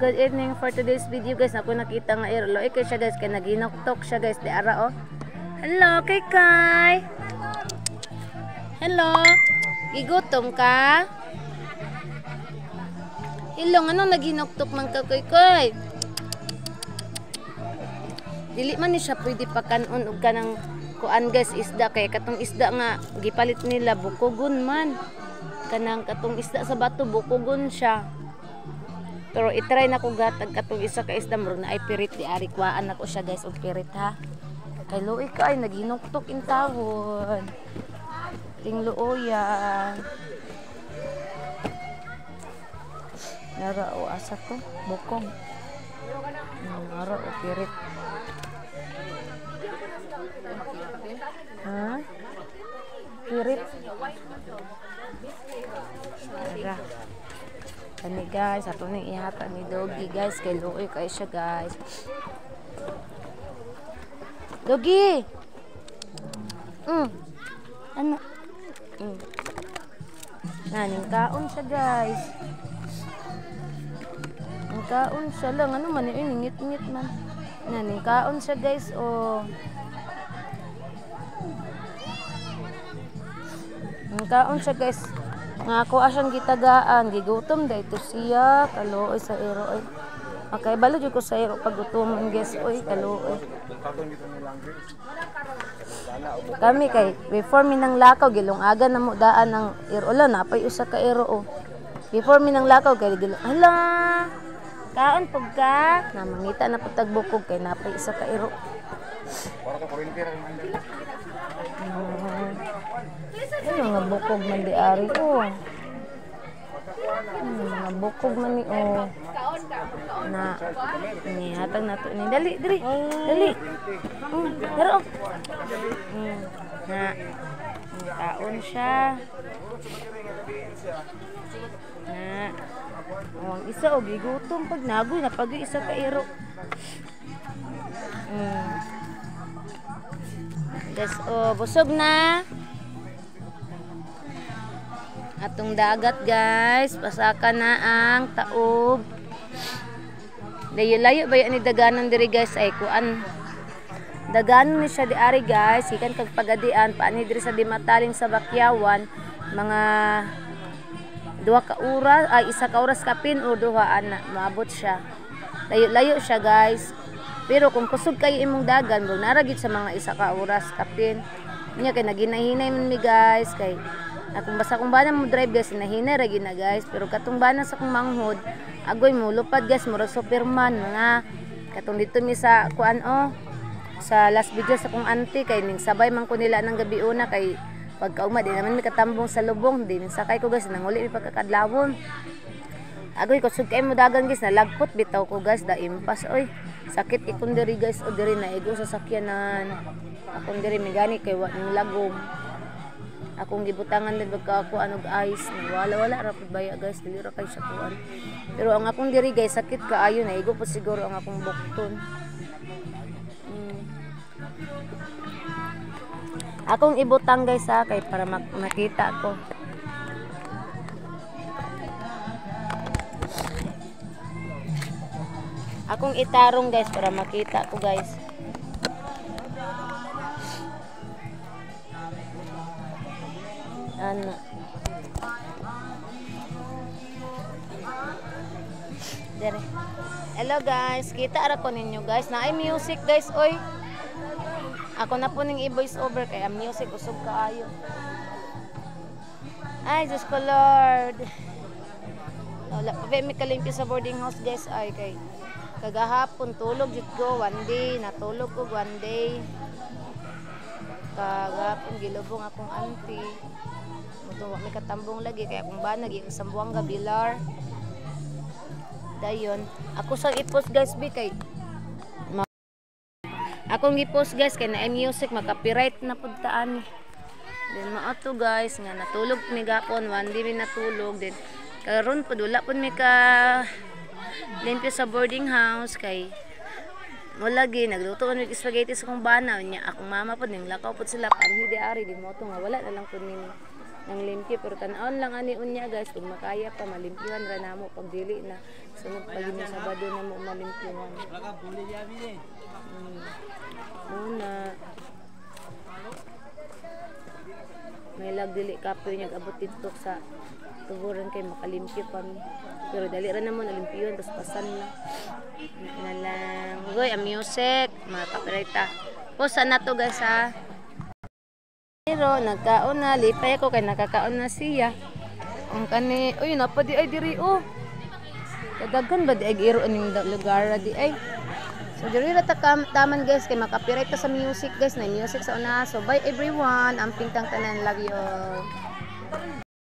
Good evening for today's video, guys. Ako nakita nga iro. Loy kay siya, guys, kay naginoktok siya, guys, di ara oh. Hello kay Kai. Hello. Gigutom ka? Hello, ano naginoktok man ka kay Kai? Dili man ni siya pwede pakanon og kanang kuan, guys, isda kay katong isda nga gipalit nila bukogon man. Kanang katong isda sa bato bukogon siya. Pero itry na ko gatag katong isa ka isda murag na ay pirit di ari kuhaan nako siya, guys, og pirit ha. Kay luoy ka ay naghinuktok in tawon. Ting luoya. Nara o asa to bukog. Nara o pirit. Ha? Pirit. Tara. Kani, guys, ato ning ihatag ni Doggy, guys, kay luoy kay siya, guys. Doggy. Ano? Naning kaon siya, guys. Ang kaon siya lang ano man yun, ngit-ngit man. Naning kaon siya, guys, oh. Ang kaon siya, guys. Nga ako asyang gitagaan, gigutom dahil ito siya, kaluoy sa iro oy. Okay, balo jud ko sa iro pag gutomon, guys, oy, kaluoy. Kami kay before mi nang lakaw gilungagan na mo daan ang iro la napay usa ka iro oh. Before mi nang lakaw kay gilung hala. Kaon pug ka, na mangita na pud tagbukog kay napay isa ka iro. Ay, mga bukog man di ari oh. Mga bukog man ni oh. Na nihatag nato ni dali diri. Dali. Dara oh. Na kaon siya. Na. Oh, ang isa og gigutom pag nagoy napag isa ka iro. Guys, oh, busog na. Atong dagat, guys, pasaka na ang taob. Layo-layo ba ni daganan diri, guys, ay kuan. Daganan ni siya di ari, guys, gikan kag pagadian paani diri sa Dimataling sa Bakyawan, mga 2 ka oras ay 1 ka oras kapin o duha ana maabot siya. Layo-layo siya, guys. Pero kung kusog kayo imong dagan, murag nara gid sa mga 1 ka oras kapin. Nya kay naginahinay man mi, guys, kay akong basta kung bana mo drive, guys, nahinay ra gyud na, guys. Pero katong bana sa akong manghod, agoy mo lupad, guys, murag Superman mga katong dito mi sa kuan oh, sa last video sa akong auntie kay ning sabay man ko nila ng gabi una kay pagkaugma di naman mi katambong sa lubong, di ning sakay ko, guys, nanguli mi pagkakadlawon. Agoy kusog kay mo dagan, guys, nalagpot bitaw ko, guys, da impas oy. Sakit ikon diri, guys, o diri na igo sa sakyanan. Akong diri mi gani kay wa ning lagom. Akong gibutangan din pagka ako anog ice, wala wala ra pud baya, guys, dili ra kay siya kuan. Pero ang akong diri, guys, sakit kaayo, naigo po siguro ang akong bukton. Akong ibutang, guys, ha, kay para makita ko. Akong itarong, guys, para makita ko, guys. Ano? Dere. Hello, guys, kita ra ko ninyo, guys. Naay music, guys, oy. Ako na po ning i-voice over kay ang music usog kaayo. Ay, Diyos ko Lord. Wala pa ba mi kalimpyo sa boarding house, guys, ay kay kagahapon tulog jud ko one day, natulog ko one day. Kagahapon gilubong akong auntie. Mutuwa mi katambong lagi kay akong bana gi sa Zamboanga Bilar. Dayon, ako sa i-post, guys, bi kay akong gi-post, guys, kay naay music maka-copyright na pud ta ani. Then mao to, guys, nga natulog mi gapon, one day mi natulog then karon pud wala pud mi ka limpyo sa boarding house kay mo lagi nagluto man mig spaghetti sa akong bana nya akong mama pud ning lakaw pud sila panhi di ari di mo to nga wala na lang pud ni Nang limpyo, pero tan-awon lang ani unya, guys, kung makaya pa malimpyuhan ra namo. Pag dili na, sunod pa gyud Sabado na mo malimpyuhan. Muna may lag dili kapoy niya abot dito sa tuburan kay makalimpyo pa mi. Pero dali ra namo nalimpyuhan, tapos pasan lang na lang. Goy, ang music, mga copyright ta. Post na to, guys, ha. Pero nagkaon na, lipay ako kay nakakaon na siya. Ang kani, uy, napa di ay diri oh. Kadaghan ba di ay giro aning lugar di ay. So diri ra ta taman, guys, kay makapiright ta sa music, guys, na music sa una. So bye everyone, amping tang tanan, love you all.